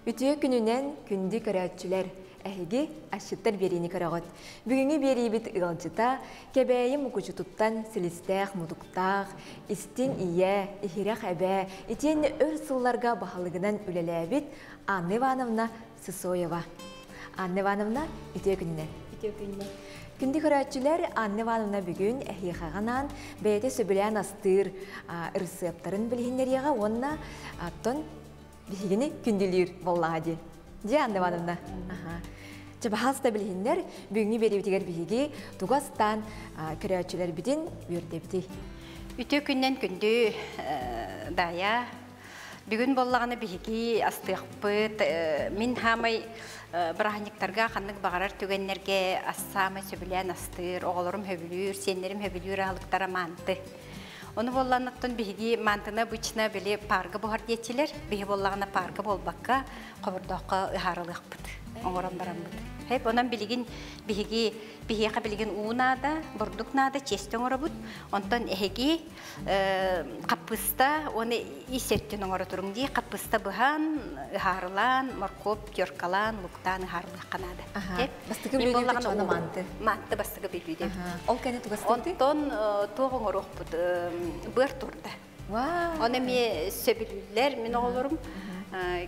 Үтүө күнүнэн күндү көрөөччүлэр, эһиги асчыттар биэриини көрөҕүт. Бүгүҥҥү биэриибит ыалдьыта Кэбээйи Мукучутуттан силистээх мутуктаах, истиҥ ийэ, иһирэх эбээ, итиэннэ өр сылларга баһылыгынан үлэлээбит Анна Ивановна Сысоева. Анна Ивановна, үтүө күнүнэн. Үтүө күнүнэн. Күндү көрөөччүлэр, Анна Ивановна бүгүн эһиэхэҕэ анаан бэйэтэ сөбүлээн астыыр ырысыаптарын билиһиннэриэҕэ уонна оттон биһигини күндүлүүр буоллаҕа дии. Дии Анна Ивановна. Чэ, баһаалыста билиһиннэр, бүгүҥҥү биэриибитигэр биһиги тугу астаан көрөөччүлэрбитин үөрдэбитий? Үтүө күннэн күндү Дая. Бүгүн буоллаҕына биһиги астыахпыт. Мин хаамай бырааһынньыктарга ханнык баҕарар түгэннэргэ ас саамай сөбүлээн астыыр, оҕолорум сөбүлүүр, сиэннэрим сөбүлүүр аһылыктара маанты. Ону буолланыттан биһиги маантыны обычно били парга буһар диэччилэр, биһи буоллаҕына парга буолбакка, хобордооххо ыһаарылыахпыт, оҥорон бараммыт. Хэп, онон билигин биһиги биһиэхэ билигин уу наада, бурдук наада, чиэстэ оҥоробут. Онтон эһиги хаппыыста уонна ис өттүн оҥоро туруҥ дии. Хаппыыста быһан, ыһаарылаан, моркуоп теркалаан, луктаан ыһаарылыахха наада. Бастакы бүлүүдэ чоно манты. Манты бастакы бүлүүдэ. Ол кэннэ тугастык? Онтон туох оҥоруохпут быар турда. Оны эмиэ сөбүлүүллэр мин оҕолорум.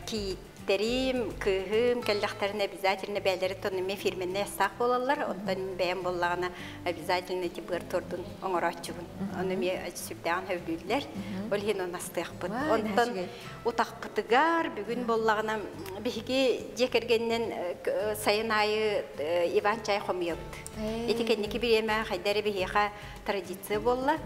Кийиит Тэрим, кыыһым кэллэхтэринэ обязательно бэйэлэри эмиэ фирменнэй астаах буолаллар. Оттон бэйэм буоллаҕына обязательно ити быар тордун оҥорооччубун. Ону эмиэ сүрдээҕин сөбүлүүллэр. Ол иһин оны астыахпыт. Онтон утахпытыгар бүгүн буоллаҕына биһиги дьиэ кэргэнинэн сайын аайы Иван чай хомуйабыт. Ити кэнники бириэмэ хайда эрэ биһиэхэ традиция буолла.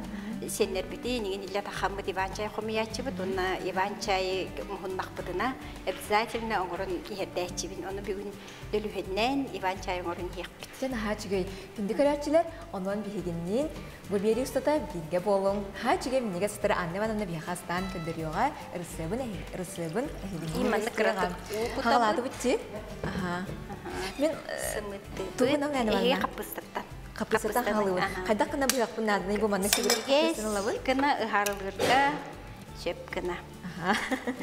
Сиэннэрбитин иҥин илэ тахаммыт Иван чай хомуйааччыбыт уонна Иван чайы муһуннахпытына обязательно оҥорон иһэрдээччибин. Ону бүгүн дөлүһүннээн Иван чай оҥорон иһиэхпит. Дьэ наһаа үчүгэй. Күндү көрөөччүлэр, онон биһигинниин бу биэрии устата бииргэ буолуҥ. Наһаа үчүгэй минньигэс сытар Анна Ивановна биһиэхэ астаан көрдөрүөҕэ. Ырысыабын ырысыабын эһигинниин Маннык кыратык уу кутабыт. Хаҕалаатыбыт чи? Аха. Мин сымыттыыбыт. Эһиги хаппыстаттан. Хаппыстаттан хаалыыбын. Хайдах гына быһыахпын наадыный бу маннык Синньигэс гына ыһаарылыырга сөп гына.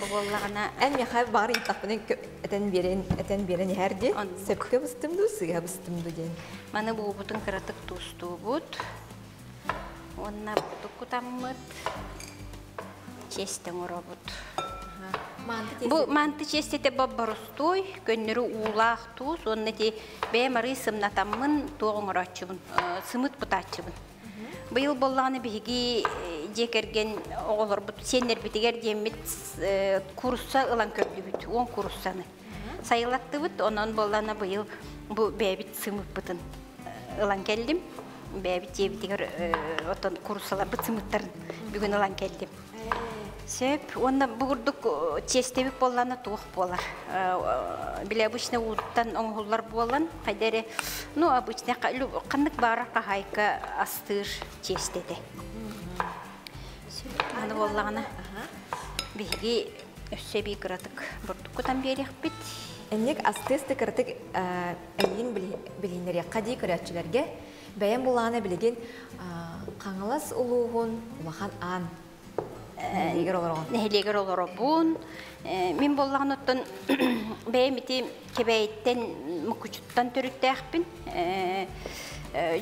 Бу буоллаҕына Эн миэхэ баҕар ыйыттахпына этэн биэрэн этэн биэрэн иһэр дии. Сөпкө быстым дуу, сыыһа быстым дуу диэн. Маны буубутун кыратык туустуубут. Уонна бурдук кутаммыт. Чиэстэ оҥоробут. Бу манты чиэстэтэ бобборустуой, көннөрү уулаах туус уонна ити бэйэм арыы сымнатаммын туох оҥорооччубун, сымыт кутааччыбын. Быйыл буоллаҕына биһиги дьиэ кэргэн оҕолорбут сиэннэрбитигэр диэммит курса ылан көрдүбүт, 10 куруссаны. Сайылаттыбыт, онон буоллаҕына быйыл бу бэйэбит сымыппытын ылан кэллим. Бэйэбит дьиэбитигэр оттон куруссаларбыт сымыттарын бүгүн ылан кэллим. Сөп. Уонна бу курдук чиэстэбит буоллаҕына туох буолар? Били обычно ууттан оҥоһуллар буолан, хайда эрэ, ну, обычно ханнык баарар хаһаайка астыыр чиэстэтэ. Сөп. Аны буоллаҕына биһиги өссө эбии кыратык бурдук кутан биэриэхпит. Энник астыасты кыратык эйигин билиһиннэриэххэ дии көрөөччүлэргэ. Бэйэм булаана билигин Хаҥалас улууһун Улахан Аан нэһилиэгэр олороҕун. Нэһилиэгэр олоробун. Мин буоллаҕына оттон бэйэм ити Кэбээйиттэн Мукучуттан төрүттээхпин.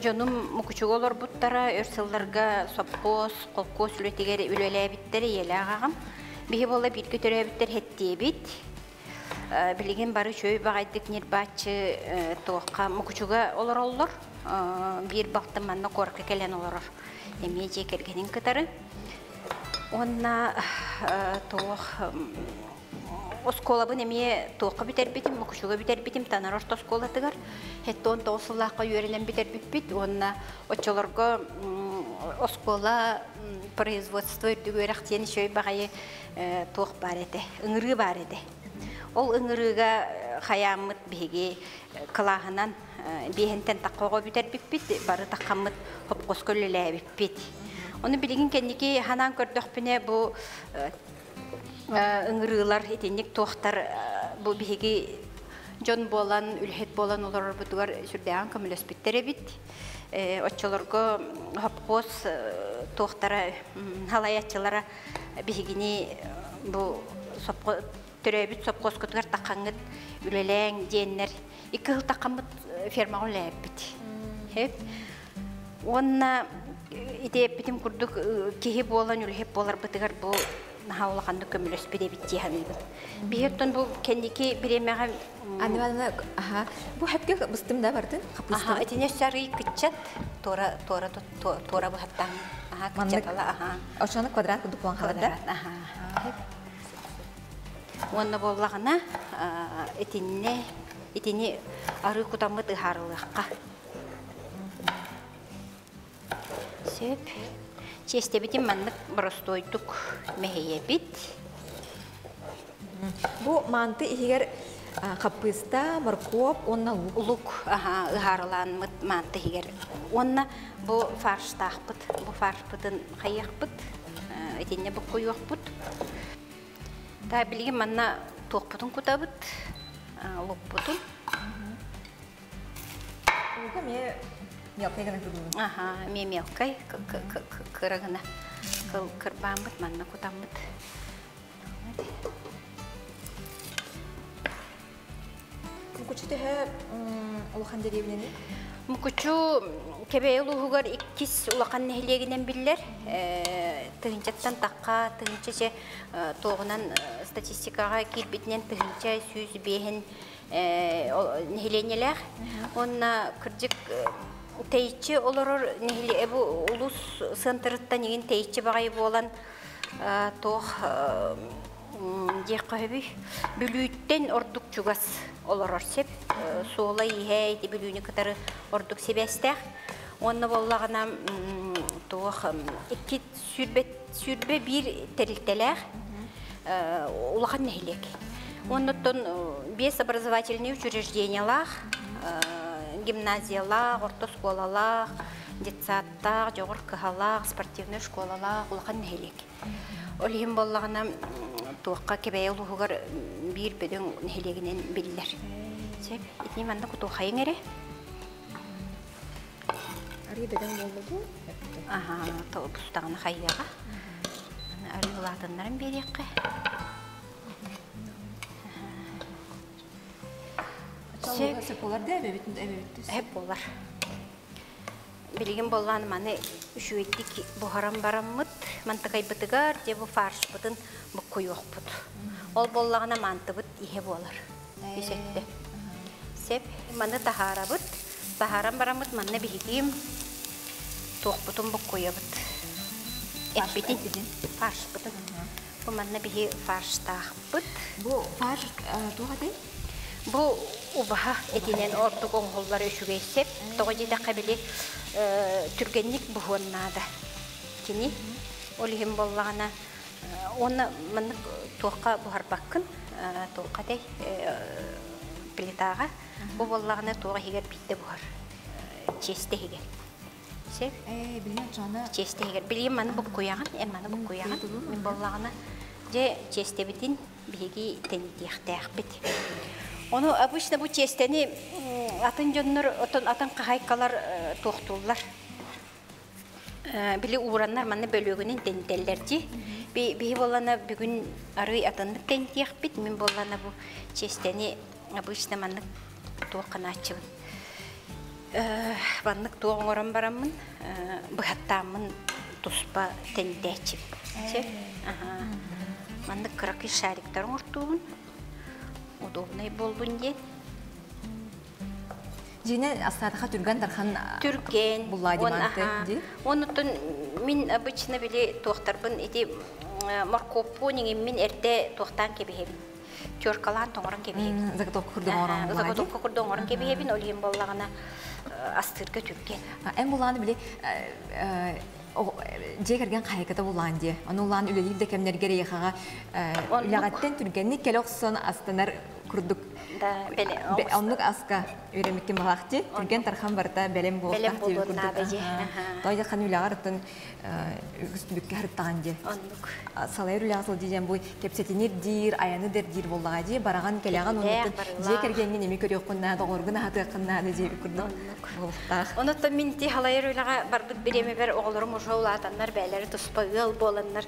Дьонум Мукучуга олорбуттара, өр сылларга сопхуос, холкуос үлэтигэр үлэлээбиттэр ийэлээх аҕам. Биһи буолла бииргэ төрөөбүттэр хэттиэбит. Билигин бары үчүгэй баҕайдык ньирбааччы туохха Мукучуга олороллор. Биир балтым манна куоракка кэлэн олорор. Эмиэ дьиэ кэргэнин кытары. Уонна туох оскуолабын эмиэ туохха бүтэрбитим, Мукучуга бүтэрбитим, Танар орто оскуолатыгар. 79 сыллаахха үөрэнэн бүтэрбиппит уонна оччолорго оскуола производство үрдүк үөрэх диэн үчүгэй баҕайы туох баар этэ, ыҥырыы баар этэ. Ол ыҥырыыга хайааммыт биһиги кылааһынан биэһинтэн тахха оҕо бүтэрбиппит, бары таххаммыт хопкоско үлэлээбиппит. Ону билигин кэнники ханаан көрдөхпүнэ бу ыҥырыылар итинник туохтар бу биһиги дьон буолан, үлэһит буолан олорорбутугар сүрдээҕин көмөлөспүттэр эбит. Оччолорго хопкуос туохтара халайааччылара биһигини бу сопхо Төрөөбүт сопхуоскутугар таххаҥҥыт үлэлээҥ диэннэр 2 сыл таххаммыт фермаҕа үлэлээбиппит. Сөп. Уонна ити эппитим курдук киһи буолан үлэһит буоларбытыгар бу наһаа улаханнык көмөлөспүт эбит дии саныыбын. Биһи оттон бу кэнники бириэмэҕэ Аны аха бу хэпке быстым да бардын хапыстым. Итини өссө арый кыччат туора туора туора быһаттаан аха кыччатала аха. Ошону квадрат курдук буолан халарда. Аха. Уонна буоллаҕына итиннэ итини арыы кутаммыт ыһаарылыахха. Сөп. Чиэстэбитин маннык боростуойдук мэһийэбит. Бу манты иһигэр хаппыыста, моркуоп уонна лук. Лук, аха, ыһаарылааммыт манты иһигэр. Уонна бу фарштаахпыт, бу фаршпытын хайыахпыт, итиннэ буккуйуохпут. Та билигин манна туохпутун кутабыт, лукпутун. Лука эмиэ мелкай гына кырбыыбын. Аха, эмиэ мелкай кыра гына кырбааммыт, манна кутаммыт. Мукучу төһө улахан дэриэбинэни? Мукучу Кэбээйи улууһугар иккис улахан нэһилиэгинэн биллэр. Тыһыынчаттан тахха, тыһыынча че туоҕунан статистикаҕа киирбитинэн 1105 нэһилиэнньэлээх. Уонна кырдьык тэйиччи олорор нэһилиэ бу улуус сыантырыттан игин тэйиччи баҕайы буолан туох диэххэ сөбүй Бүлүүттэн ордук чугас олорор сеп суола иһэ ити Бүлүүнү кытары ордук сибээстээх уонна буоллаҕына туох икки сүүрбэ 21 тэрилтэлээх улахан нэһилиэк. Оннуттан 5 образовательный учреждениялаах, гимназиялаах, орто оскуолалаах, детсадтаах, дьоҕур кыһалаах, спортивнай школалаах улахан нэһилиэк. Ол иһин буоллаҕына туохха Кэбээйи улууһугар биир бөдөҥ нэһилиэгинэн биллэр. Сөп, итини манна кутуохайыҥ эрэ. Арыы бөдөҥ буолла дуу? Аха, бустаҕына хайыаҕа. Арыы улаатыннаран биэриэххэ. Сөп буолар да эбэбит эбэбит Сөп буолар. Билигин боллаан маны үчүгэйдик буһаран бараммыт, мантыкайбытыгар дьэ бу фаршпытын буккуйуохпут. Ол буоллаҕына мантыбыт иһэ буолар. Үс өттө. Сеп, маны таһаарабыт. Таһааран бараммыт манна биһиги туохпутун буккуйабыт. Эппитин, фаршпытын. Бу манна биһи фарштаахпыт. Бу фарш туох этэй? Бу убаһа этинэн ордук оҥоһуллар үчүгэй сеп. Тоҕо диэтэххэ били түргэнник буһуон наада. Кини ол иһин буоллаҕына уонна маннык туохха буһарбаккын туохха этэй плитаҕа бу буоллаҕына туох иһигэр биирдэ буһар чиэстэ иһигэр. Сөп. Ээ, билигин оччоҕуна Чиэстэ иһигэр. Билигин маны буккуйаҕын, эн маны буккуйаҕын. Мин буоллаҕына дьэ чиэстэбитин биһиги тэнитиэхтээхпит. Ону обычно бу чиэстэни атын дьоннор, отон атын хаһайкалар туохтууллар. Били уураннар манна бөлүөгүнэн тэнитэллэр дии. Биһи буоллана бүгүн арый атыннык тэнитиэхпит. Мин буоллана бу чиэстэни обычно маннык туох ханааччыбын. Маннык туох оҥорон бараммын, быһаттааммын туспа тэнитээччибин. Сөп? Маннык кыракый шариктар оҥортуубун. Удобнай буоллун диэн. Дьиҥэ астаатаха түргэн дархан Түргэн. буллаа диманты ди. Оннуттан мин обычно били туохтарбын ити моркуоппун иҥиммин эрдэ туохтаан кэбиһэбин. Теркалаан тоҥорон кэбиһэбин. Заготовка курдук оҥорон буллаа ди. Заготовка курдук оҥорон кэбиһэбин, ол иһин буоллаҕына астыырга түргэн. Эн булааны били дьиэ кэргэн хаһайката булаан дии. Ону улаан үлэлиир да кэмнэргэр эйиэхэҕэ үлэҕиттэн түргэнник кэлэ охсон астанар курдук оннук аска үөрэммиккин баҕалаах дии. Түргэн тархан барыта бэлэм буолуохтаах диэбит курдук. Тоҕо хан үлэҕэр оттон үгүс түбүккэ сырыттаҕын дии. Оннук. Салайар үлэҕэ сылдьыы диэн бу кэпсэтинир диир, айаны дэрдиир буоллаҕа дии. Бараҕан кэлэҕин оннуттан дьиэ кэргэҥҥин эми көрүөххүн наада, оҕоргун аһатыаххын наада диэбит курдук буолуохтаах. Онуттан мин ти халайар үлэҕэ барбыт бириэмэбэр оҕолорум уже улаатаннар, бээлэри туспа ыал буоланнар,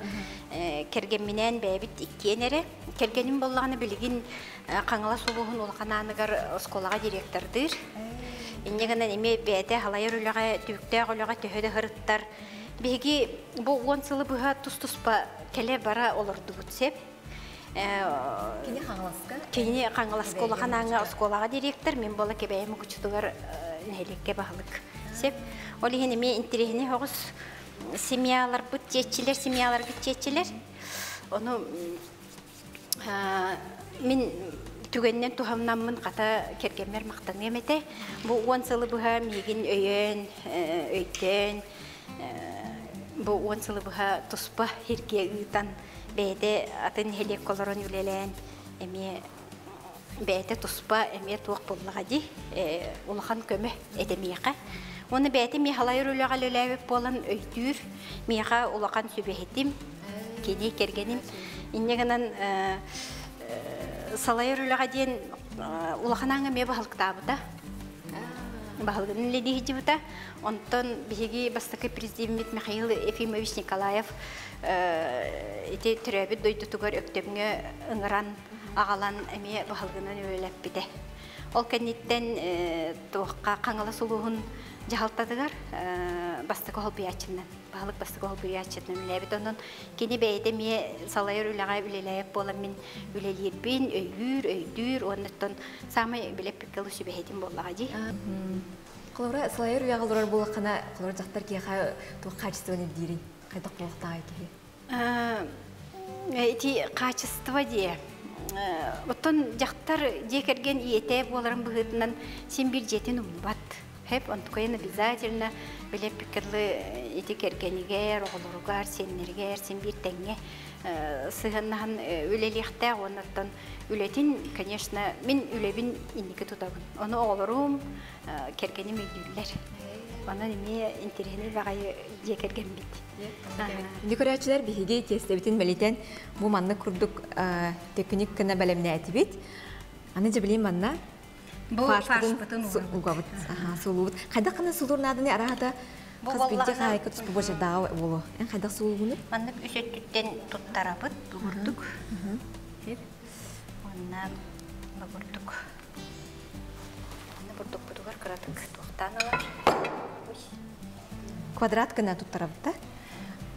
кэргэмминээн бэйэбит иккиэн эрэ. Кэргэним буоллаҕына билигин Хаҥалас улууһун улахан ааныгар оскуолаҕа директордыыр. Инньэ гынан эмиэ бэйэтэ халайар үлэҕэ, түбүктээх үлэҕэ төһө да сырыттар. Биһиги бу 10 сылы быһа тус-туспа кэлэ-бара олордубут сеп. Кини Хаҥаласка? Кини Хаҥаласка улахан ааҥҥа оскуолаҕа директор, мин буола Кэбээйи Мукучутугар нэһилиэккэ баһылык. Сеп. Ол иһин эмиэ интэриэһинэй соҕус семьяларбыт чиэччилэр, семьяларгыт чиэччилэр. Ону мин түгэнинэн туһамнаммын хата кэргэммэр махтаныам этэ. Бу 10 сылы быһа миигин өйөөн, өйдөөн, бу 10 сылы быһа туспа сиргэ ыытан, бэйэтэ атын нэһилиэккэ олорон үлэлээн, эмиэ бэйэтэ туспа эмиэ туох буоллаҕа дии, улахан көмө этэ миэхэ. Уонна бэйэтэ эмиэ халайар үлэҕэ үлэлээбит буолан өйдүүр, миэхэ улахан сүбэһитим, кини кэргэним. Инньэ гынан салайар үлэҕэ диэн улахан ааҥҥа эмиэ баһылыктаабыта. Баһылыгын үлэлии сылдьыбыта. Онтон биһиги бастакы президеммит Михаил Ефимович Николаев ити төрөөбүт дойдутугар Өктөмҥө ыҥыран аҕалан эмиэ баһылыгынан үлэлэппитэ. Ол кэнниттэн туохха Хаҥалас улууһун дьаһалтатыгар бастакы холбуйааччынан, баһылык бастакы холбуйааччытынан үлэлээбит. Онон кини бэйэтэ эмиэ салайар үлэҕэ үлэлээбит буолан мин үлэлиирбин өйүүр, өйдүүр уонна саамай билэппиккэ сүбэһитим буоллаҕа дии. Холобура, салайар үлэҕэ олорор буоллаххына, холобура дьахтар киһиэхэ туох хаачыстыбаны ирдиирий? Хайдах буолуохтааҕый киһи? Ити качество дии. Оттон дьахтар дьиэ кэргэн ийэтэ буоларын быһыытынан син биир дьиэтин умнубат. Хэп онтукайын обязательно билэппиккэ ити кэргэнигэр, оҕолоругар, сиэннэригэр син биир тэҥҥэ сыһыаннаһан үлэлиэхтээх уонна оттон үлэтин, конечно, мин үлэбин инники тутабын. Ону оҕолорум, кэргэним өйдүүллэр. Онон эмиэ интэриэһинэй баҕайы дьиэ кэргэммит. Күндү көрөөччүлэр, биһиги тиэстэбитин мэлитэн бу маннык курдук төкүнүк гына бэлэмнээтибит. Аны дьэ билим манна бу фаршпытын угабыт. Сулуубут. Хайдах гына сулуур нааданы араһата хас бирдии хаайка туспа бочардааҕа буолуо. Эн хайдах сулуугуну? Маннык үс өттүттэн туттарабыт бу курдук. Уонна бу курдук. Манна бурдукпутугар кыратык туохтаан ылар. Квадрат гына туттарабыт да?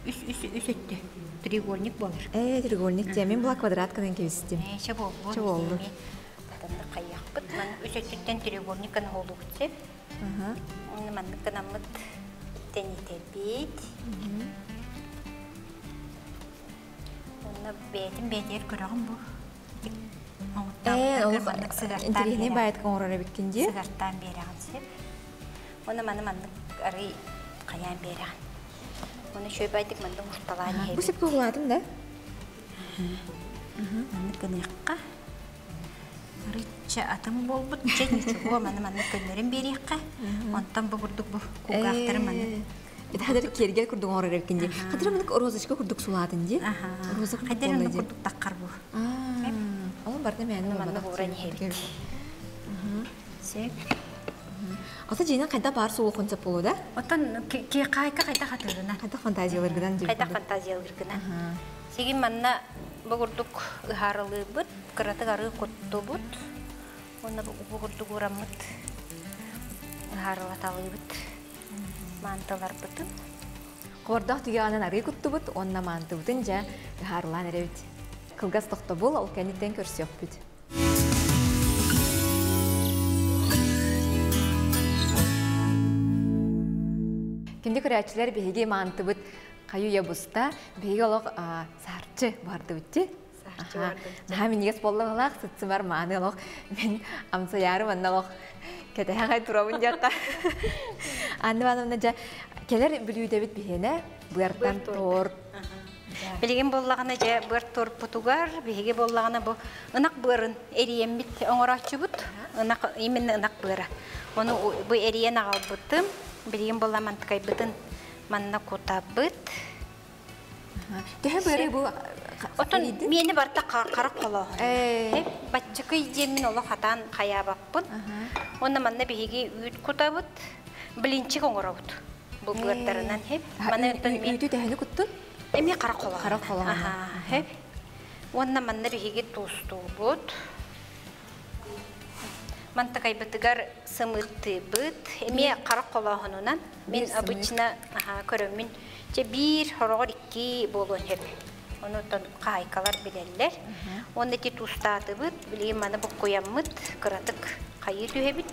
Үс үс үс өттө. Треугольник буолар. Ээ, треугольник дии. Мин була квадрат гынан кэбистим. Ээ, чэ буоллун. Чэ буоллун. Атыннык хайыахпыт. Маннык үс өттүттэн треугольник гына холуубут сеп. Маннык гынаммыт тэнитэбит. Онно бэйэтин бэйэтигэр көрөҕүн бу. Ээ, ол интэриэһинэй баайытка оҥорор эбиккин дии. Сыгартаан биэрэҕин сеп. Уонна маны маннык арый хайаан биэрэҕин. Уонна үчүгэй баайдык маннык усталаан иһэбин. Бу сөпкө уһулаатым да? Маннык гыныахха. Арыйча атын буолбут. Чэ, ничего, маны маннык көннөрөн биэриэххэ. Онтон бу курдук бу кулгаахтары маннык. Это хадыр киэргэл курдук оҥорор эбиккин дии. Хадыр маннык розочка курдук сулаатын дии. Роза курдук Хадыр маннык курдук таххар бу. Ол барда мээнэ маннык ууран иһэбит. Сөп. Ата дьиэнэн хайда баар суолуохун сөп буолуо да? Оттон хайка хайда хатырына. Хайда фантазияларгынан дии. Хайда фантазияларгынан. Сигин манна бу курдук ыһаарылыыбыт, кыратык арыы куттубут. Уонна бу курдук уураммыт ыһаарылаталыыбыт маантыларбытын. Хобордоох түгэҕинэн арыы куттубут уонна маантыбытын дьэ ыһаарылаан эрэбит. Кылгас тохтобул, ол кэнниттэн көрсүөхпүт. Күндү көрөөччүлэр, биһиги маантыбыт хаюя буста, биһиги олох саарчы бардыбыт ти. Саарчы бардыбыт. Наһаа минньигэс буолла сытсымар мааны олох мин амсайаары манна олох кэтэһэҕэй турабын диэххэ. Анна Ивановна дьэ кэлэр бүлүүдэбит биһиэнэ быартан торт. Билигин буоллаҕына дьэ быар туорпутугар, биһиги буоллаҕына бу ынах быарын эрийэммит оҥорооччубут. Ынах, именно ынах быара. Ону бу эрийэн аҕалбытым. Билигин буолла мантыкайбытын манна кутабыт. Төһө быары бу Отон миэни барта хара холооһун. Баччыкый диэммин олох хатаан хайаабаппын. Онно манна биһиги үүт кутабыт, блинчик оҥоробут. Бу быаттарынан хеп. Маны үүтү төһөнү куттун? Эми хара холооһун. Хара холооһун. Хеп. Уонна манна биһиги туустуубут. Мантакайбытыгар сымыыттыыбыт. Эмиэ хара холооһунунан. Мин обычно көрөммүн. Чэ биир хороҕор икки буолуон сөп. Онуттан хаайкалар билэллэр. Уонна ити туустаатыбыт, билигин маны буккуйаммыт, кыратык хайыы түһэбит.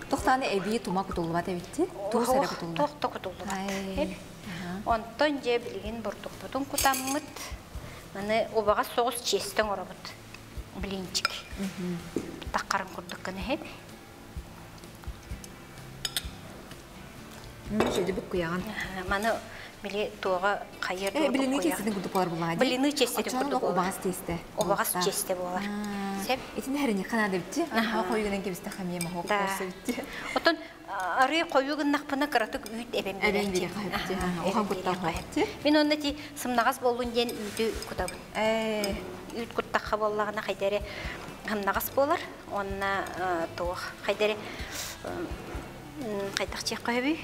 Тохтааны эбии тума кутуллубат эбитти? Туус эрэ кутуллар. Туох да кутуллубат. Онтон дьэ билигин бурдукпутун кутаммыт. Маны убаҕас соҕус чиэстэ оҥоробут. Блинчик. Таххарын курдук гына иһэп. Шөйдө буккуйаҕын. Маны били туоҕа хайыр Блины чиэстэтин курдук болар булаа. Блины чиэстэтин курдук болар. Убаҕас тиэстэ. Убаҕас чиэстэ болар. Сеп. Итини хәрини канада битти. Аха хойугунан кебисте хамия махок болса битти. Отон ары хойугуннахпына кыратык үүт эбен Эбен бире хапти. Охан куттан хапти. Мен онна ти сымнагас боллун диэн үүтү кутабын. Үүт куттахха боллагына хайдары хамнагас болар. Онна туох хайдары хайдах чиэххэ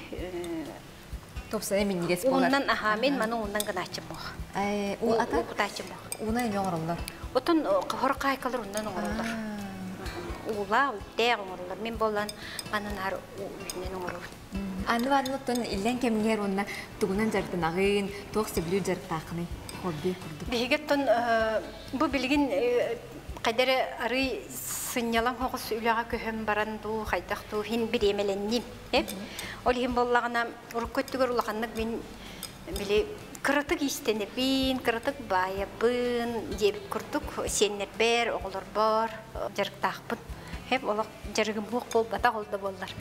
Топса миннигес болар. Уунан аха мен маны уунан гынаачым мох. У ата кутаачым мох. Уна эме оҥороллор. Отон хор кайкалар уннан оҥороллор. Уула үттээх оҥороллор. Мен болан манан ар үүнэн оҥоробун. Аны барнуттан иллен кэмҥэр уонна тугунан дьарыктанаҕын, туох сөбүлүүр дьарыктааххыный? Хобби курдук. Биһигеттон бу билигин хайдары арый сынньалаҥ хоҕус үлэҕэ көһөн баран дуу, хайдах дуу хин бириэмэлэнним. Ол иһин буоллаҕына урукку өттүгэр улаханнык мин били кыратык иистэнэбин, кыратык баайабын диэбит курдук сиэннэрбэр, оҕолорбор дьарыктаахпын. Хеп олох дьарыгым буох буолбатах ол да буоллар.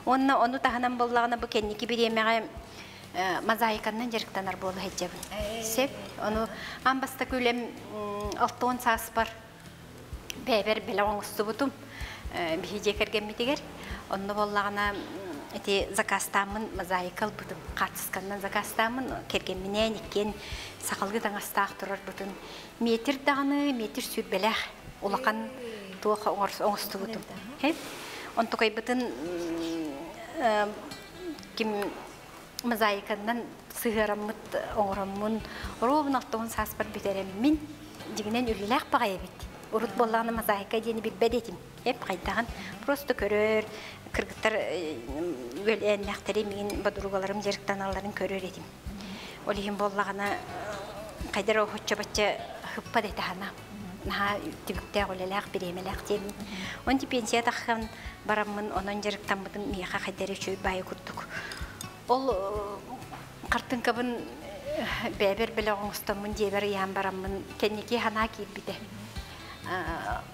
Уонна ону таһынан буоллаҕына бу кэнники бириэмэҕэ мозаиканнан дьарыктанар буола сылдьабын. Сеп, ону аан бастакы үлэм 60 сааспар бэйэбэр бэлэх оҥостубутум биһи дьиэ кэргэммитигэр. Онно буоллаҕына ити заказтааммын мозаика ылбытым. Хаартысканнан заказтааммын кэргэмминээн иккиэн сахалыы таҥастаах турарбытын метр даҕаны метр сүүрбэлээх улахан туох оҥостубутум. Онтукайбытын ким мозаиканнан сыһыараммыт оҥороммун ровно 60 сааспар бүтэрэммин дьиҥинэн үлэлээх баҕайы эбит. Урут буоллаҕына мозаика диэни билбэт этим. Эп хайдаҕын просто көрөр, кыргыттар үөлээннээхтэри миин подругаларым дьарыктаналларын көрөр этим. Ол иһин буоллаҕына хайдар оһоччо-бачча хыппат этэ ханаам. Наһаа түбүктээх үлэлээх, бириэмэлээх диэммин. Онти пенсия таххан бараммын, онон дьарыктаммытым миэхэ хайдар үчүгэй баайы курдук. Ол хартыҥкабын бэйэбэр бэлэх оҥостоммун дьиэбэр ыйаан бараммын кэнники санаа киирбитэ.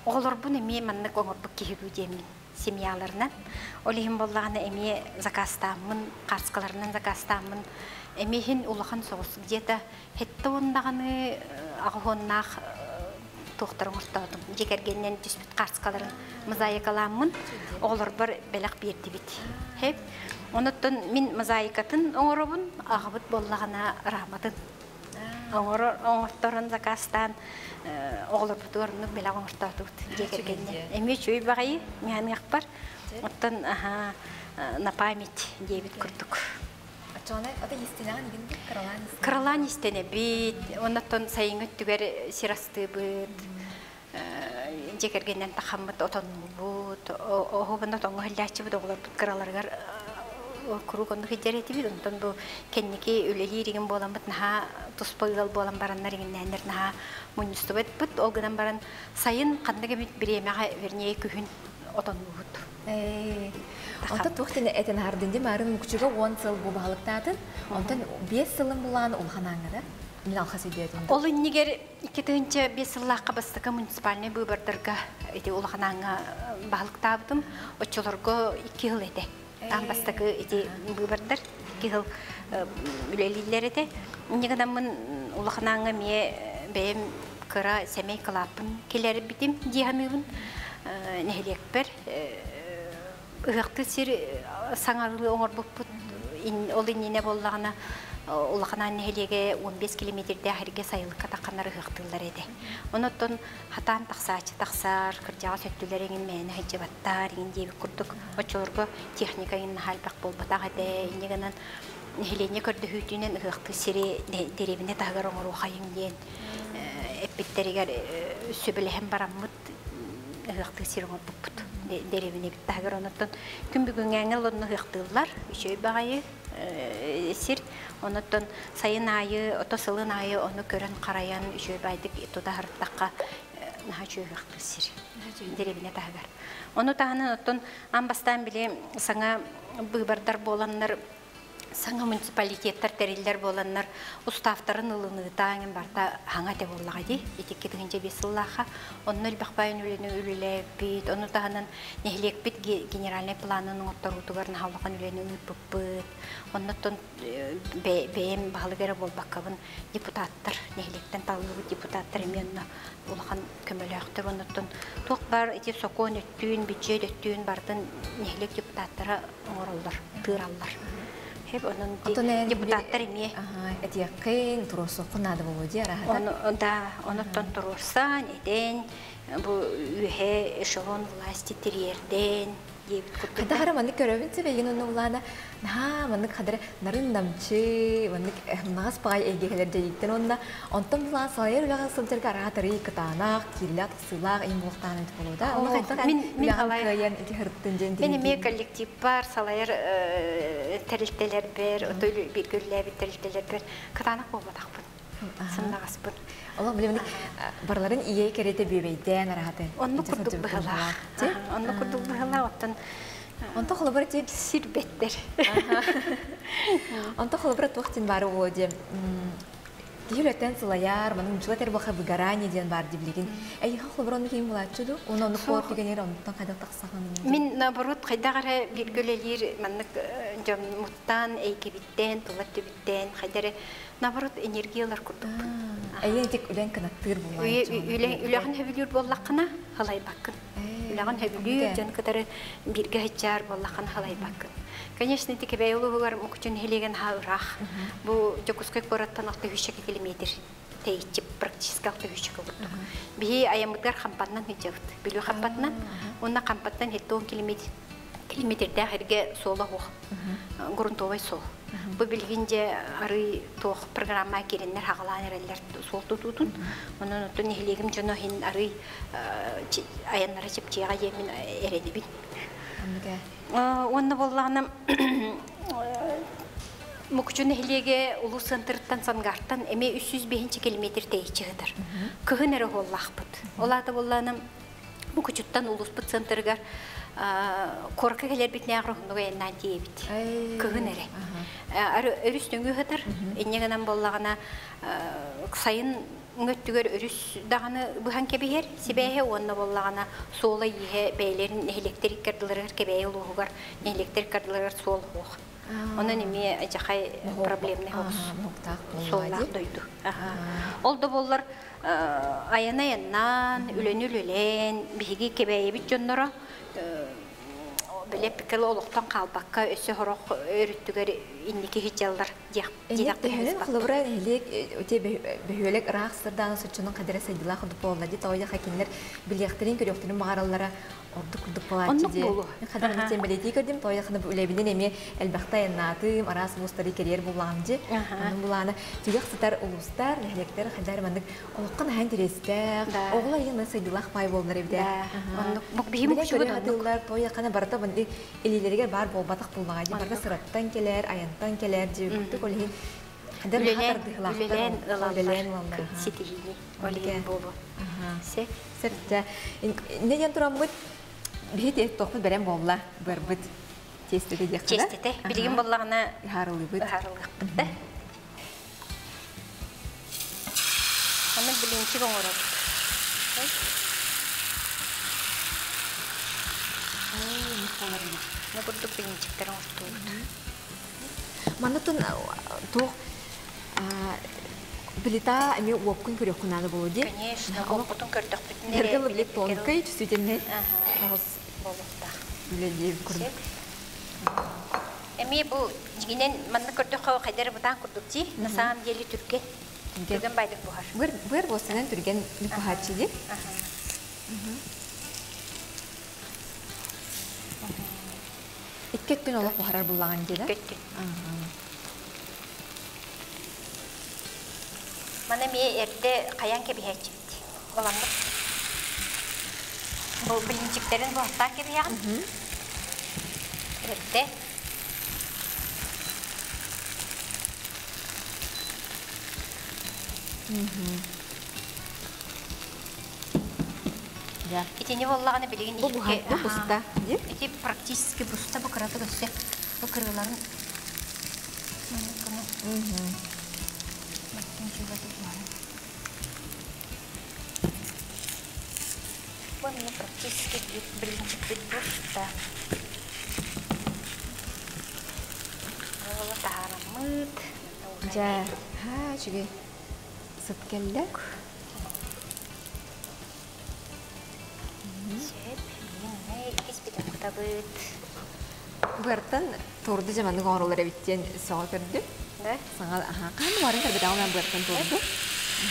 Оҕолорбун эмиэ маннык оҥорбут киһи дуу диэммин семьяларынан. Ол иһин буоллаҕына эмиэ заказтааммын, хаартыскаларынан заказтааммын эмиэ иһин улахан соҕус где-то сэттэ уон даҕаны аҕыс уоннаах туохтар оҥортоотум. Дьиэ кэргэнинэн түспүт хаартыскаларын мозаикалааммын оҕолорбор бэлэх биэрдибит. Хеп. Онуттан мин мозаикатын оҥоробун, аҕабыт буоллаҕына раматын оҥорторон заказтаан оҕолорбутугар оннук бэлэх оҥортоотубут дьиэ кэргэнинэн. Эмиэ үчүгэй баҕайы миһаныахпар. Оттон аха на память диэбит курдук. Оччоҕуна ата истинэҕин игин кыралаан истинэ. Кыралаан истэнэбит, оннуттан сайыҥҥы өттүгэр сир астыыбыт, дьиэ кэргэнинэн тахаммыт отоннуубут, оһуобун отоҥҥо иһиллээччибит оҕолорбут кыраларыгар куруук оннук илдьэр этибит. Онтон бу кэнники үлэлиир игин буоламмыт наһаа туспа ыал буолан бараннар игиннээннэр наһаа мунньустубаппыт. Ол гынан баран сайын ханнык эмит бириэмэҕэ, вернее күһүн отоннуубут. Онтон туох диэн этэн аһардын дии марын Мукучуга 10 сыл бу баһылыктаатын. Онтон 5 сылын булаан улахан ааҥҥа мин алхас өйдөөтүм. Ол иннигэр 2005 сыллаахха бастакы муниципальнай быыбардарга ити улахан ааҥҥа баһылыктаабытым. Оччолорго 2 сыл этэ. Аан бастакы ити быыбардар. 2 жыл үлэлииллэр этэ. Инньэ гынаммын улахан ааҥҥа эмиэ бэйэм кыра сэмэй кылааппын киллэрбитим дии саныыбын. Нэһилиэкпэр ыһыахтыыр сир саҥалыы оҥорбуппут. Ол иннинэ буоллаҕына Улахан Аан нэһилиэгэ 15 километрдээх эргэ сайылыкка тахханнар ыһыахтыыллар этэ. Онон хатаан тахсааччы тахсар, кырдьаҕас өттүлэр эҥин мээнэ сылдьыбаттар иҥин диэбит курдук оччолорго техника иҥин наһаа элбэх буолбатах этэ. Инньэ гынан нэһилиэнньэ көрдөһүүтүнэн ыһыахтыыр сири дэриэбинэ таһыгар оҥоруохайыҥ диэн эппиттэригэр сөбүлэһэн бараммыт ыһыахтыыр сир оҥорбуппут дэриэбинэбит таһыгар. Онуттан күн бүгүҥҥээҥҥэ онно ыһыахтыыллар үчүгэй баҕайы сир. Онуттан сайын аайы, ото сылын аайы ону көрөн-харайан үчүгэй баайдык тута сырыттахха наһаа үчүгэй ыһыахтыыр сир дэриэбинэ таһыгар. Ону таһынан оттон аан бастаан били саҥа быыбардар буоланнар саҥа муниципалитеттар тэриллэр буоланнар уставтарын ылыныыта эҥин барыта хаҥа этэ буоллаҕа дии ити 2005 сыллаахха онно элбэх баайын үлэни үлэлээбит ону таһынан нэһилиэкпит генеральнай планын оҥотторуутугар наһаа улахан үлэни ыыппыппыт оннуттан бэйэм баһылык эрэ буолбаккабын депутаттар нэһилиэктэн талыллыбыт депутаттар эмиэ онно улахан көмөлөөхтөр оннуттан туох баар ити сокуон өттүүн бюджет өттүүн барытын нэһилиэк депутаттара оҥороллор, тыыраллар. Хеп онон депутаттар эмиэ этиэххин, туруорсуоххун наада буолуо дии араһата. Ону да, онуттан туруорсан, этэн, бу үөһэ эшелон власти тириэрдэн диэбит курдук. Хата хара маннык көрөбүн сэбэйин онно улаана наһаа маннык хадара нарын намчы маннык наҕас баҕай эйгэһэлэр дьайыыттан уонна онтон булаан салайар үлэҕэ сылдьарга араатарый кытаанах кииллээх тахсыылаах им буолуохтаан эбит буолуо да онно хайдах Мин мин үлэҕин халай кыайан ити һырыттын диэн Мин эмиэ тириэрдиибин. коллективпар салайар тэрилтэлэрбэр, ото бииргэ үлэлээбит тэрилтэлэрбэр кытаанах буолбатахпын, сымнаҕаспын. Олох билимник барыларын ийэ кэрэтэ бүөбэйдээн араһатын. Оннук курдук быһылаах. Оннук курдук быһылаах, оттон Онто холобура ти сирбэттэр. Онто холобура туох дин бары уо диэн киһи үлэттэн сылайар, манын мучула тербаха выгорание диэн бар диблигин. Эйиха холобура ону ким булааччы ду? Уну ону куор түгэнер онтон хайдах тахсахан? Мин наоборот хайдах эрэ бииргэ үлэлиир маннык дьоммуттан, эйгэбиттэн, тула түбүттэн хайда эрэ наоборот энергиялар курдукпун. Эйиэн тик үлэн кынаттыыр булааччы. Үлэҕин хөбүлүүр буоллаххына халайбаккын. Үлэҕин хөбүлүүр дьон кытары бииргэ сылдьар буоллаххына халайбаккын. Конечно, ити Кэбээйи улууһугар Мукучу нэһилиэгин аһа ыраах. Бу Дьокуускай куораттан 600 километр тэйиччи практически 600 курдук. Биһи айаммытыгар Хампатынан сылдьабыт. Бүлүү Хампатынан. Уонна Хампаттан 70 километр километрдээх эргэ суола суох. Грунтовай суол. Бу билигин дьэ арый туох программа киирэннэр хаҕалаан эрэллэр суол тутуутун. Онон оттон нэһилиэгим дьоно иһин арый айаннара чэпчиэҕэ диэммин эрэнэбин. Уонна буоллаҕына Мукучу нэһилиэгэ улуус центрыттан Сангартан эмиэ 305 километр тэйиччи сытар. Кыһын эрэ уоллаахпыт. Ол аата буоллаҕына Мукучуттан улууспут центрыгар куоракка кэлэрбитинээҕэр уһуннук айаннаан тиийэбит. Кыһын эрэ. Өрүс нөҥүө сытар. Инньэ гынан буоллаҕына сайын өттүгэр өрүс даҕаны быһан кэбиһэр сибээһэ уонна буоллаҕына суола-ииһэ бэйэлэрин нэһилиэктэр иккардыларыгар Кэбээйи улууһугар нэһилиэктэр иккардыларыгар суол суох. Онон эмиэ дьахай проблемный суоллаах дойду. Ол да буоллар айана айаннаан, үлэни үлэлээн, биһиги Кэбээйибит дьонноро билэ олохтон хаалбакка өссө сорох өрүттүгэр инники сылдьаллар диэх Төһөнөн холобура нэһилиэк ити бөһүөлэк ыраах сырдаана соччонон хадара сайдылаах курдук буолла ди тоойо хакиннэр билиэхтэрин көрүөхтэрин баҕараллара ордук курдук буолааччы Оннук ди буолуо. Хадара тем бэлиэтии көрдүм тоойо хана үлэбинен эмиэ элбэхтэ айаннаатым араас улуустары кэриэр буллаҕым дьи онон булаана түгэх сытар улуустар нэһилиэктэр хайдар маннык олоххо наһаа интэриэстээх оҕолор ийэ сайдылаах паай буоллар эбитэ Оннук биһим билэн көрө хатыыллар тоойо хана барыта илиилэригэр баар буолбатах буллаҕа дии барыта сыраттан кэлэр айантан кэлэр дьиэбиттик ол иһин хадыр Үлэлээн тардыһылаахтар үлэлээн ылаллар үлэлээн ылаллар ситиһиини ол иһин буолуо. Се Сэртэ инне диэн тураммыт биһи тохпут бэлэм буолла бырбыт тиэстэтэ диэххэ Чиэстэтэ билигин буоллаҕына ыһаарылыыбыт ыһаарылыахпыт да. Аны блинчик оҥоробут. Бу курдук блинчиктэр оҥортуубут. Манытын туох плита эми уоккун көрүөххүн наада болу ди. Конечно, уоккутун көрдөхпүтүн эрэ. Эргэл билет тонкай чувствительный. Болуктаах. Үлэлиир курдук. Эми бу дьигинен манна көрдөххө хайдары бытаан курдук ти. На самом деле түрген. Түрген байдык буһар. Быр быр босынан түрген буһааччы ди. Икки өттүн олох буһарар буллаҕын дии да? Икки өттүн. Маны эмиэ эрдэ хайаан кэбиһээччибит. Оламмыт. Бу блинчиктерин буһаттаан кэбиһэҕин. Эрдэ. Итини буоллаҕына билигин Бу буһа, бу буста. Ити практически буста бу кырата өссө бу кырыыларын Бу мне практически блинчик буста. Ол таһаараммыт. Дьэ, ха, үчүгэй. Сыт кэллэ. Сөп, билигин иккис бүтүн кутабыт. Быартан туорду дьаманнык оҥороллор эбит диэн сөҕө көрдүм. Да? Саҥа аха хаан барын көрбөтөҕүм мен быартан туорду.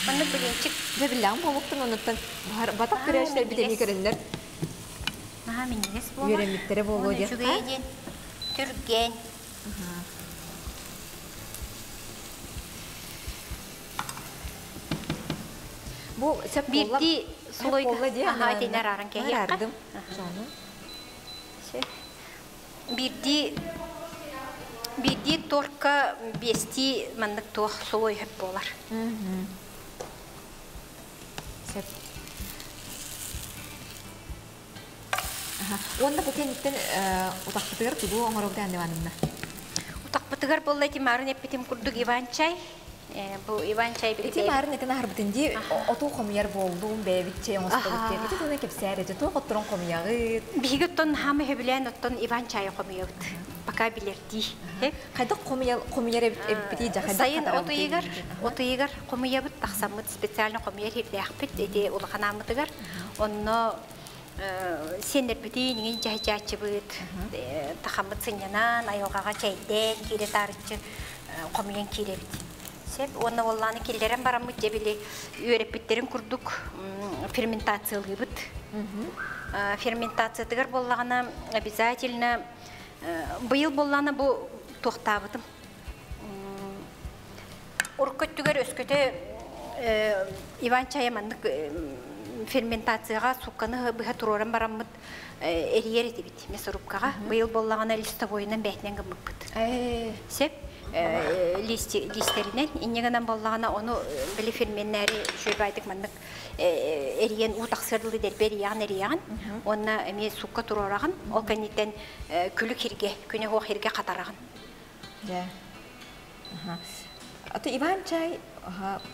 Маннык блинчик. Дьэ биллэҕим буолуктун оннуттан батах көрөөччүлэрбит эмиэ көрөннөр. Наһаа минньигэс буолар. Үөрэммиттэрэ буолуо диэх. Үчүгэй диэн түргэн. Бу сөп буолла. Биирдии буолла дии. Аха итиннэр арааран кэһиэххэ. Араардым. Сону. Биирдии биирдии тортка биэстии маннык туох слой хөп буолар. Сөп. Уонна бу кэнниттэн утахпытыгар тугу оҥоробут Анна Ивановна? Утахпытыгар буолла ити маарын эппитим курдук Иван-чай. Бу Иван-чай Ити маарын этин аһарбытын дии оту хомуйар буоллум, бэйэбит чэй оҥостобут диэн. Ити туһунан кэпсээр этэ, туох отторун хомуйаҕыт? Биһиги оттон хаама сөбүлээн оттон Иван-чайы хомуйабыт. Пока билэрдии. Хайдах хомуйар эбиппитий дьэ Сайын от ыйыгар, от ыйыгар хомуйабыт, тахсаммыт специально хомуйар ирдээхпит ити улахан ааммытыгар. Онно сиэннэрбитин иҥин дьаһайдьааччыбыт, тахаммыт сынньанан, айылҕаҕа чэйдээн, киирэ таарыччы хомуйан киирэбит. Сөп. Уонна уоллааны киллэрэн бараммыт дьэ били үөрэппиттэрин курдук ферментациялыыбыт. Ферментациятыгар буоллаҕына обязательно быйыл буоллаҕына бу туохтаабытым. Урукку өттүгэр өскөтө Иван чайа маннык ферментацияҕа сукканы быһа туруоран бараммыт эрийэр этибит мясорубкаҕа. Быйыл буоллаҕына листовойунан бээтинэн гыммыппыт. Сөп листэринэн инньэ гынан буоллаҕына ону били ферменнээри үчүгэй маннык эрийэн уу тахсыар дылы дэлби эрийэҕин эрийэҕин уонна эмиэ сукка туруораҕын ол кэнниттэн күлүк хиргэ күнэ хуох хиргэ хатараҕын. Дьэ. Аты Иван чай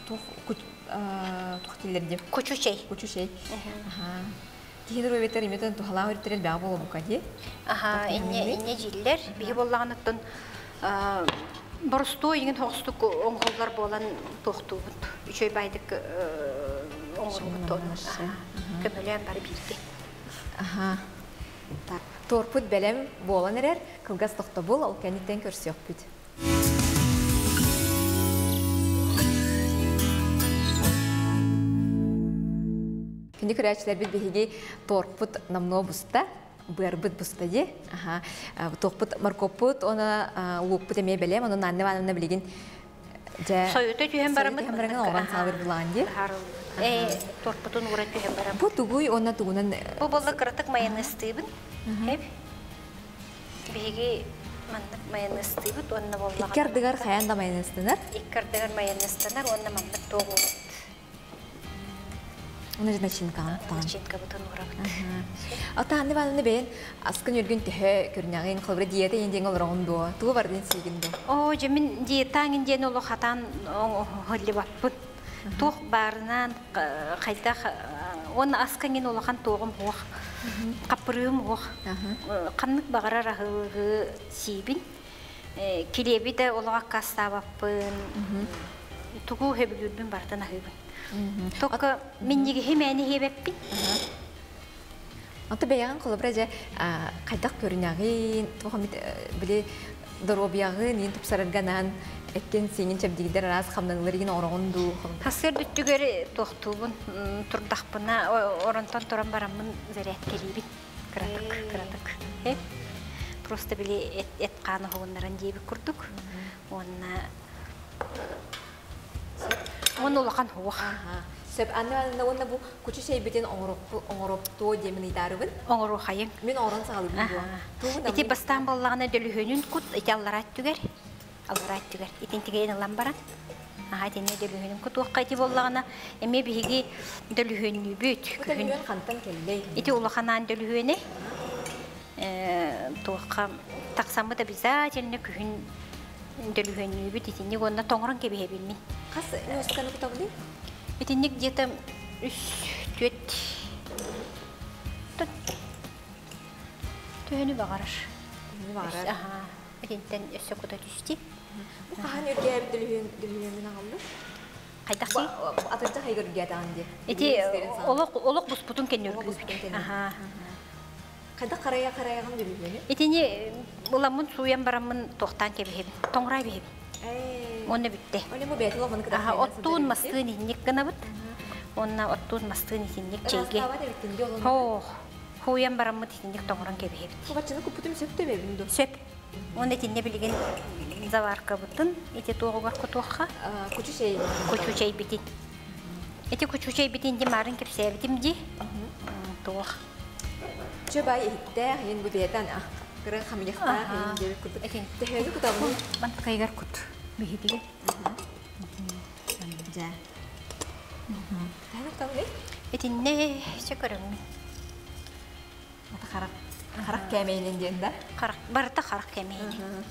туох туох дииллэр дии? Кучу чэй. Кучу чэй. Киһи доруобуйатыгар имитэн туһалаах өрүттэр элбэҕэ буолуо дии. Аха, инне инне дьииллэр. Биһи буоллаҕыныттан боростуой иҥин хоҕустук оҥоһуллар буолан туохтуубут. Үчүгэй байдык оҥорбут көмөлөөн бары бииргэ. Аха. Так, торпут бэлэм буолан эрэр, кылгас тохтобул, ол кэнниттэн көрсүөхпүт. Күндү көрөөччүлэрбит биһиги торпут намнуо буста, быарбыт буста дии. Аха, туохпут моркуоппут, уонна луукпут эмиэ бэлэм, онон Анна Ивановна билигин дьэ Сойута түһэн бараммыт түһэн баран оҕон хаалыр булаан дии. Торпутун уура түһэн бараммыт. Бу тугуй уонна тугунан Бу буолла кыратык майонезтыыбын. Эп. Биһиги маннык майонезтыыбыт уонна буоллаҕына Икки ардыгар хайаан да майонезтанар. Икки ардыгар майонезтанар уонна маннык туох уурабыт. Уна начинкаҕа Начинкабытын уурабыт. Ата Анна Ивановна бэйэн аскын үргүн төһө көрүнэҕин, холобура диета диэн олороҕун дуо? Тугу бардын сиигин дуо? Оо, дьэ мин диетаҥын диэн олох хатаан оҥоһуллубаппын. Туох баарынан хайдах уонна аскаҥын улахан туоҕум уох, хаппырыым уох. Ханнык баҕарар аһылыгы сиибин. Килиэби да олох аккаастаабаппын. Тугу сөбүлүүрбүн барытын аһыыбын. Только минньигэһи мээнэ иһиэбэппин. Ото бэйэҕин холобура дьэ хайдах көрүнэҕин, туох эмит били доруобуйаҕын иин тупсарарга анаан эккин-сииҥин чэбдигирдэр араас хамнаныылар игин оҥороҕун дуу? Сарсыарда өттүгэр туохтуубун турдахпына оронтон туран бараммын зарядкэлиибин. Кыратык, кыратык. Просто били эт-хаан оһугуннаран диэбит курдук. Уонна Уонна улахан хуох. Сөп. Анна Ивановна уонна бу кучу чэйбитин оҥороптуо диэмин ыйдаарыбын. Оҥоруохайыҥ. Мин оҥорон саҕалыыбын дуо? Ити бастаан буоллаҕына дөлүһүөнүн кут ити аллараа өттүгэр. Аллараа өттүгэр. Итин тигейин ылан баран. Аха итиннэ дөлүһүөнүн кутуохха ити буоллаҕына эмиэ биһиги дөлүһүөннүүбүт. Дөлүһүөн хантан кэллэй? Ити улахан аан дөлүһүөнэ. Туохха тахсаммыт обязательно күһүн дөлүһүөннүүбүт итинник уонна тоҥорон кэбиһэбин мин. Хас ньуосканы кутабыный? Итинник где-то үс, түөрт төһөнү баҕарар. Төһөнү баҕарар. Аха. Итинтэн өссө кута түсти. Бу хаһан үргээбит дөлүһүөн дөлүһүөмүн аҕаллыр? Хайдах дии? Атырдьах ыйыгар үргээтэҕин дии. Ити олох олох буспутун кэннэ үргүүбүт. Аха. Хайдах харайа харайаҕын дөлүһүөнү? Итини ыламмын сууйан бараммын туохтаан кэбиһэбин. Тоҥурай биһэбин. Уонна бүттэ. Ону бу бэйэтин олохун кытта Оттуун мастыын иһинник гынабыт. Уонна оттуун мастыын иһинник чэйгэ. Хоох. Хууйан бараммыт итинник тоҥорон кэбиһэбит. Баччаны куппутум сөп төбөбүн ду? Сөп. Уонна итиннэ билигин заваркабытын ити туоҕугар кутуохха. Кучу чэй. Кучу чэйбитин. Ити кучу чэйбитин ди марын кэпсээбитим ди. Туох. Чө бай иһиттээх иһин бу бэйэтэн кыра хамыйахтаах иһин диэбит курдук. Төһөнү кутабын? Мантыкайгар кут. Биһитигэ. Дьэ. Төһөнү кутабыный? Итиннэ чө көрөммүн. Ата харах харах кээмэйинэн диэн да? Харах барыта харах кээмэйинэн.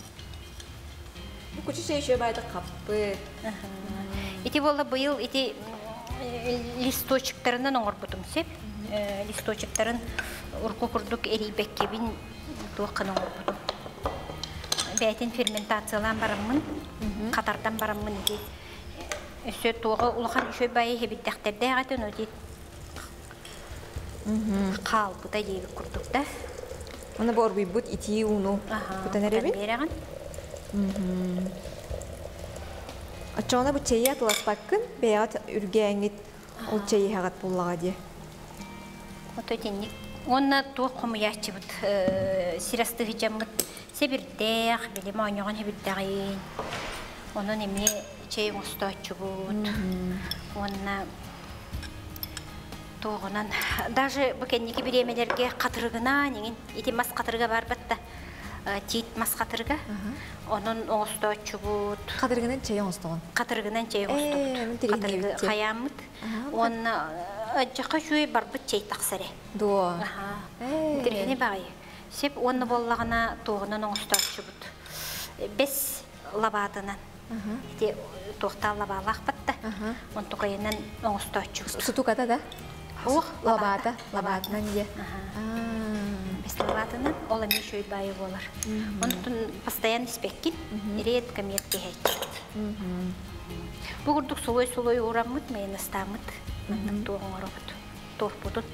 Бу кучу чэй үчүгэй баайдык хаппыт. Ити буолла быйыл ити листочектарынан оҥорбутум сөп. Листочектарын урукку курдук эрийбэккэбин туоххана оҥорбутум. Бэйэтин ферментациялаан бараммын, хатардан бараммын ити өссө туоҕа улахан үчүгэй баайы иһэбиттэхтэрдээх этэ, но ити хаалбыта диэбит курдук да. Оны бу оргуйбут итии ууну кутан эрэбин. Биэрэҕин. Оччоҕуна бу чэйи атыласпаккын, бэйэҕит үргээҥҥит ол чэйи иһэҕит буллаҕа дии. Ото итинник. Уонна туох хомуйааччыбыт сир астыһыдьаммыт сэбирдээх, били моонньоҕон сэбирдэҕин. Онон эмиэ чэй оҥостооччубут. Уонна туоҕунан даже бу кэнники бириэмэлэргэ хатырыгынаан иҥин ити мас хатырыга барбат да тиит мас хатырыга онон оҥостооччубут хатырыгынан чэй оҥостоҕун хатырыгынан чэй оҥостобут хатырыгы хайааммыт уонна дьаха үчүгэй барбыт чэй тахсар ээ дуо интэриэһинэй баҕайы сеп уонна буоллаҕына туоҕунан оҥостооччубут бэс лабаатынан Ити туохтаах лабаалаах батта. Онтукайынан оҥостооччу. Сутуката да? Ох, лабаата. Лабаатынан дьэ. Бэс лабаатынан ол эмиэ үчүгэй баайы буолар. Онтон постоянно испэккин, редко миэт кэһээччибит. Бу курдук сулуй-сулуй уураммыт, майонезтааммыт, маннык туох оҥоробут, туохпутун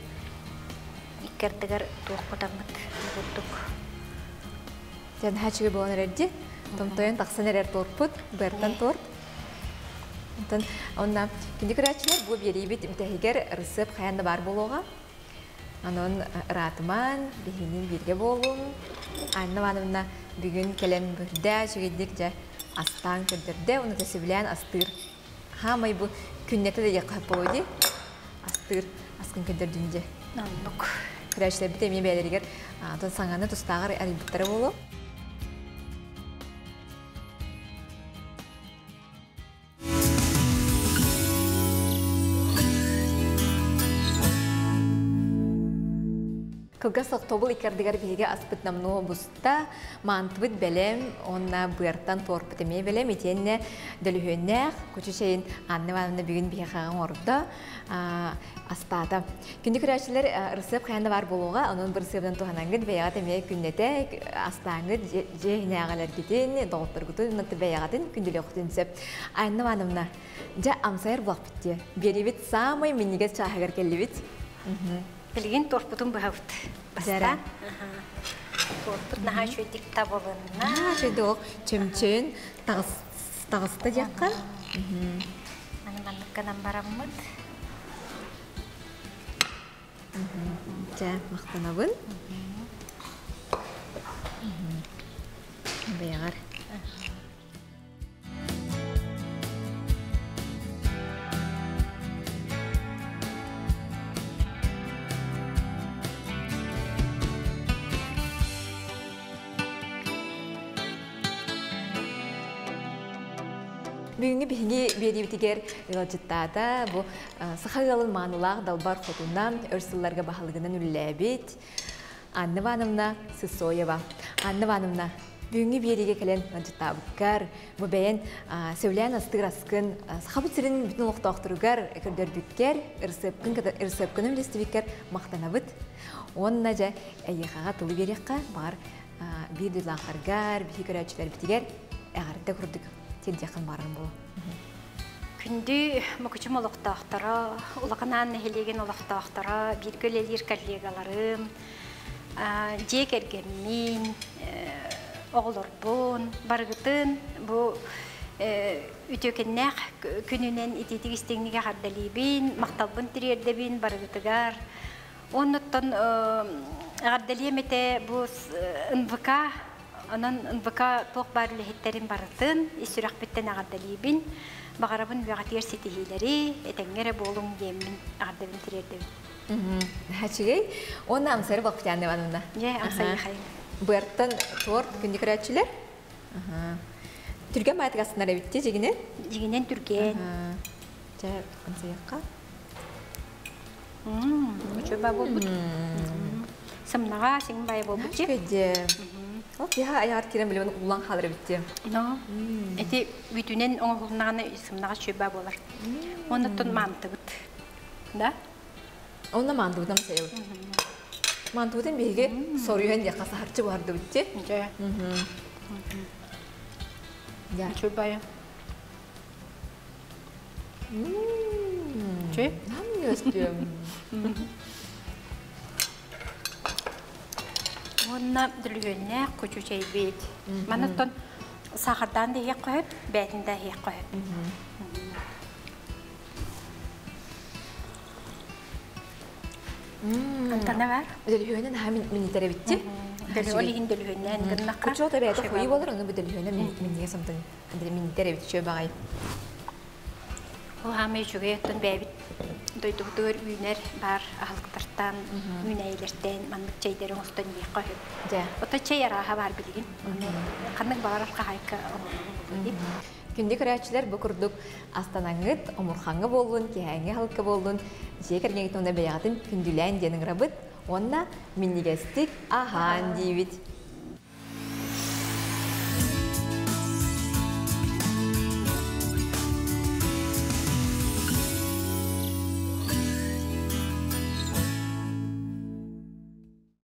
икки ардыгар туох кутаммыт бу курдук. Дьэ, наһаа үчүгэй буолан эрэр дии. Томтойон тахсан эрэр торпут, быартан торт. Онтон онно күндү көрөөччүлэр бу биэриибит бүтэһигэр ырысыап хайаан да баар буолуоҕа. Онон ыраатымаан, биһигини бииргэ буолуҥ. Анна Ивановна бүгүн кэлэн көрдө, үчүгэйдик дьэ астаан көрдөрдө, уонна сөбүлээн астыыр. Хаамай бу күннэтэ да диэххэ сөп буолуо дии. Астыыр аскын көрдөрдүн дьэ. Оннук. Көрөөччүлэрбит эмиэ бэйэлэригэр атын саҥаны тустааҕар арыйбыттара буолуо. Кылгас тохтобул иккардыгар биһиги аспыт намнуо буста, маантыбыт бэлэм, уонна быартан туорпут эмиэ бэлэм, итиэннэ дөлүһүөннээх кучу чэйин Анна Ивановна бүгүн биһиэхэ оҥордо, астаата. Күндү көрөөччүлэр, ырысыап хайаан да баар буолуоҕа, онон бу ырысыабынан туһанаҥҥыт бэйэҕит эмиэ күннэтэ астааҥҥыт дьиэ иһинээҕилэргитин, доҕотторгутун, бэйэҕитин күндүлүөххүтүн сөп. Анна Ивановна, дьэ амсайар буолахпыт дии. Биэриибит саамай минньигэс чааһыгар кэллибит. Билигин торпутун быһабыт. Бастаан. Торпут наһаа үчүгэйдик табылынна. Наһаа үчүгэйдик ол чөмчөөн таҕыста диэххэ. Аны маннык гынан бараммыт. Дьэ, махтанабын. Бэйэҕэр. Бүгүҥҥү биһиги биэриибитигэр ыалдьыттаата бу саха ыалын маанылаах далбар хотуна өр сылларга баһылыгынан үлэлээбит Анна Ивановна Сысоева. Анна Ивановна, бүгүҥҥү биэриигэ кэлэн ыалдьыттаабыккар, бу бэйэн сөбүлээн астыыр аскын Сахабыт сирин бүтүн олохтоохторугар көрдөрбүккэр, ырысыапкын үллэстибиккэр махтанабыт. Уонна дьэ эйиэхэҕэ тылы биэриэххэ, баҕар биир дойдулаахтаргар, биһи көрөөччүлэрбитигэр эҕэрдэ курдук тиэрдиэххин баҕаран буолуо. Күндү Мукучум олохтоохторо, Улахан Аан нэһилиэгин олохтоохторо, бииргэ үлэлиир коллегаларым, дьиэ кэргэммин, оҕолорбун, барыгытын бу үтүөкэннээх күнүнэн итиитик истиҥник эҕэрдэлиибин, махталбын тириэрдэбин барыгытыгар. Оннуттан эҕэрдэлиэм этэ бу НВК Онон НВК туох баар үлэһиттэрин барытын ис сүрэхпиттэн эҕэрдэлиибин. Баҕарабын үөҕэтигэр ситиһиилэри, этэҥҥэ эрэ буолуҥ диэммин эҕэрдэбин тириэрдэбин. Үчүгэй. Уонна амсайыр Бахтиян Ивановна. Дьэ, амсайыхай. Быартан торт күндү көрөөччүлэр. Түргэн маятык астынар эбитти дьигинен? Дьигинен түргэн. Дьэ, амсайыққа. Үчүгэй буолбут. Сымнаҕа, сиҥ бай буолбут. Үчүгэй. Ол киһи аяҕар киирэн билимин улан хаалар эбит Но эти бүтүнэн оҥоһулуннаҕына сымнаҕа үчүгэй буолар. Оннуттан маантыбыт. Да? Онно маантыбытын амсайабыт. Маантыбытын биһиги соруйан диэххэ саһарчы буһардыбыт ти. Дьэ. Үчүгэй. Чүй? Уонна дөлүһүөннээх кучу чэйбит. Манаттан сахардаан да иһиэх хөп, бээтин да иһиэх хөп. Антана бар? Дөлүһүөнүн аха минитер эбитти. Ол иһин дөлүһүөннээн гыннахха. Кучу ото бэйэтэ хуйу болар, ону бу дөлүһүөнэ миннигэ самтын минитер эбит чөө баҕай. Ол хаамай үчүгэй оттон бэйэбит дойдубутугар үүнэр баар аһылыктартан, үүнээйилэртэн маннык чэйдэри оҥостон иһиэххэ үһү. Дьэ. Ото чэй арааһа баар билигин. Ханнык баҕарар хаһаайка оҥорорун дии. Күндү көрөөччүлэр, бу курдук астанаҥҥыт, омурхаҥҥа буоллун, киһээҥҥи аһылыкка буоллун, дьиэ кэргэҥҥит уонна бэйэҕитин күндүлээн диэн ыҥырабыт уонна минньигэстик аһаан диибит.